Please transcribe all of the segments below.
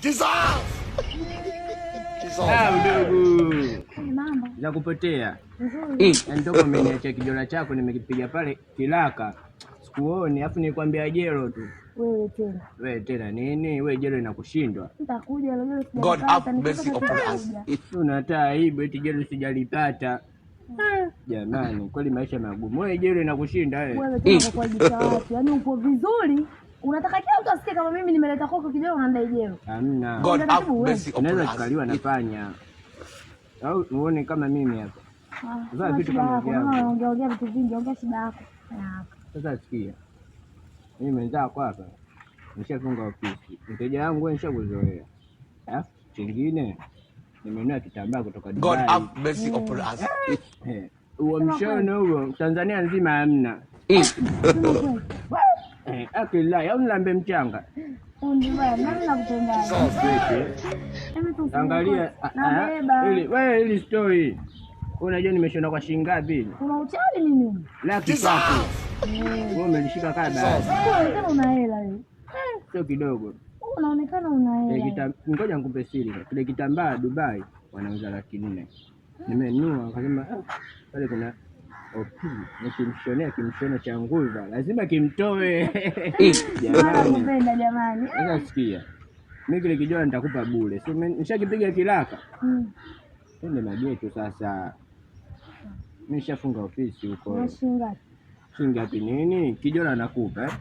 Jesus! Jesus! Ah, udugu Mambo za kupotea. nzuri. Yaani toka umeniachia kijola chako nimekipiga pale kilaka. Sikuoni, afu nikwambia jero tu. Wewe tena We tena nini? We jero inakushindwa. nitakuja leo, God sijalipata have mercy nikipata upon us. nitakuja. Unataa aibu eti jero sijalipata. Jamani, kweli maisha magumu. We jero inakushinda wewe. Wewe tena kwa kuaibisha watu, yaani upo vizuri, unataka kila mtu asikie kama mimi nimeleta kwako kijana, unanidai jero. Hamna. God have Utaratibu wewe. mercy upon Unaweza us. kukaliwa na panya. Au uone kama mimi hapa. Ah, Vaa sema vitu shida kama yako, vyangu. naona unaongea ongea vitu vingi, ongea shida yako. Ya. Sasa sikia. Mimi mwenzako hapa nishafunga ofisi. Mteja wangu wewe nishakuzoea. Alafu chingine nimenunua kitambaa kutoka God Dubai. have mercy upon us. Eh, huo mshono huo Tanzania nzima hamna. Sema kweli. Eh, akila au nilambe mchanga. Undibaya, nani nakupenda? Kwete. Hebu tu Angalia nabeba. ili wewe ili story. Unajua nimeshona kwa shilingi ngapi? Una uchawi nini? Wewe 300,000. Wewe umelishika kaa bahari. unaonekana una hela wewe. Sio kidogo. Wewe unaonekana una Kile hela. ngoja nikupe siri. Kile kitambaa Dubai wanauza 400,000. Nimenunua akasema ah, pale kuna OP nikimshonea kimshono cha nguva lazima kimtoe. Jamani. Nakupenda jamani. Sasa sikia. Mimi kile kijana nitakupa bure. Si nishakipiga kilaka. Twende mageto sasa. Mimi nishafunga ofisi huko. Una shilingi ngapi? Shilingi ngapi nini? Kijana nakupa eh?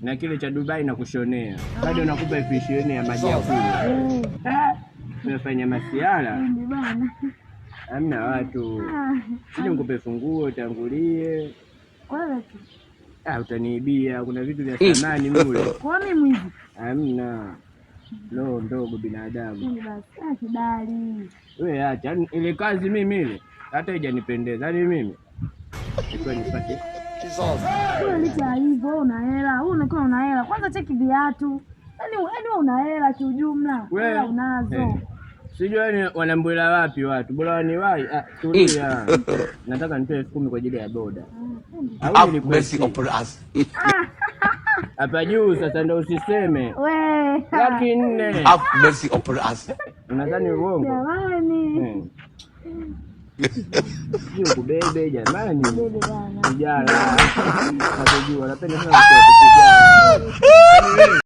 Na kile cha Dubai nakushonea. Bado nakupa 20,000 ya maji ya kunywa. Ah, Tumefanya masiara. Ndi bana. Hamna watu. Ah, Sije nikupe funguo tangulie. Wewe tu. Ah, utaniibia. Kuna vitu vya thamani mule. Kwa mimi mwizi. Hamna. Roho ndogo binadamu. Ndi basi. Ah, kibali. Wewe acha. Yaani ile kazi mimi ile hata haijanipendeza. Yaani mimi nilikuwa nipate Jesus! Wewe licha ya hivyo wewe una hela. Wewe unakuwa una hela. Kwanza cheki viatu. Yaani wewe una hela kiujumla. Wewe, Hela unazo. eh, sijui yani wanambwela wapi watu, bora waniwahi. Ah, tulia, nataka nitoe 10,000 kwa ajili ya boda au Have mercy nilikuwa upon us. hapa juu. Sasa ndo usiseme We. 400,000. Have mercy upon us. Unadhani uongo? Jamani. Eh. Sio kubebe jamani, Bebe bana. vijana nakujua, napenda sana mtoto kijana.